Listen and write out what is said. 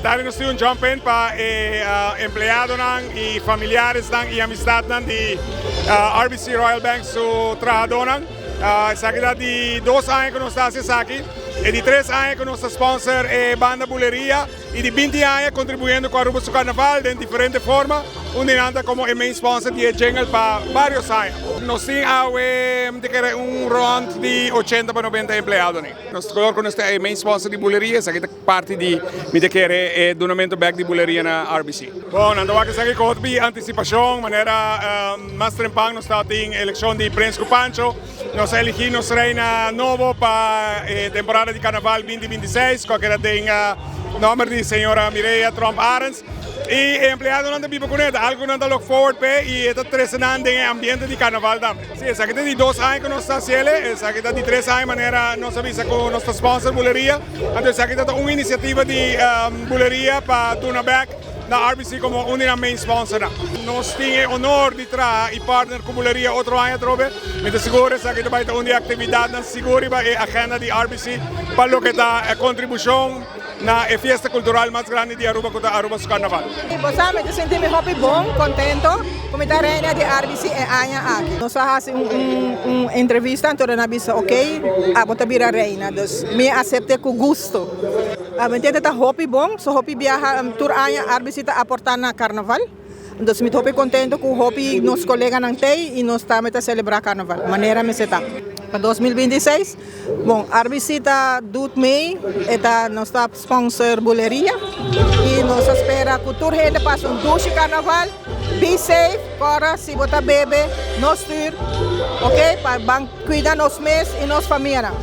Awe nos tin un jump in pa e empleadonan y familiaresnan y amistadnan di RBC Royal Bank su trahadonan. Esaki ta di 2 aña cu nos ta haci esaki. E di 3 aña cu nos ta sponsor e banda Buleria y di 20 aña contribuyendo cu Aruba su carnaval den diferente forma. Un di nan ta como e main sponsor di jingle pa varios aña. Nos tin un rond di 80 pa 90 empleado. Nos color cu nos e main sponsor di Buleria, esaki ta parti di mi ta kere e dunamento back di Buleria na RBC. Bon, anto cu esaki cu anticipacion, manera mas trempan nos tin eleccion di Prins cu Pancho, nos a eligi nos reina nobo pa temporada di Carnaval 2026, cu tin nomber di señora Mireya Tromp Arends. Y empleadonan ta biba cu ne, algo nan ta look forward pe y ta trece nan den ambiente di carnaval tambe. Si, esaki ta di 2 aña cu nos ta haciendo, esaki ta di 3 aña manera nos a bisa cu nos sponsor Buleria. Anto esaki ta un iniciativa di Buleria pa duna back na RBC como un di e main sponsor. Nos tin e honor di traha y partner cu Buleria otro aña trobe. Mi ta sigur esaki tambe ta un di actividad sigur e agenda di RBC pa loke ta e contribucion na e fiesta cultural mas grandi di Aruba, cu ta Aruba su Carnaval. Bo mi ta sinti mi hopi bon, contento, cu mi ta reina di RBC e aña aki. Nos a haci un entrevista, anto nan a bisa, ok, abo ta bira reina, dus mi a acepta cu gusto. Mi ta ta hopi bon, so hopi biaha tur aña RBC ta aporta na carnaval. Anto mi ta hopi contento cu hopi nos coleganan tey y nos tambe ta celebra carnaval. Manera mester ta. Pa 2026, bon, RBC ta doet mee, ta nos ta sponsor Buleria y nos ta spera cu tur hende pasa un dushi carnaval, be safe, ora si bo ta bebe, no stuur, ok? Pa ban cuida nos mes y nos famia.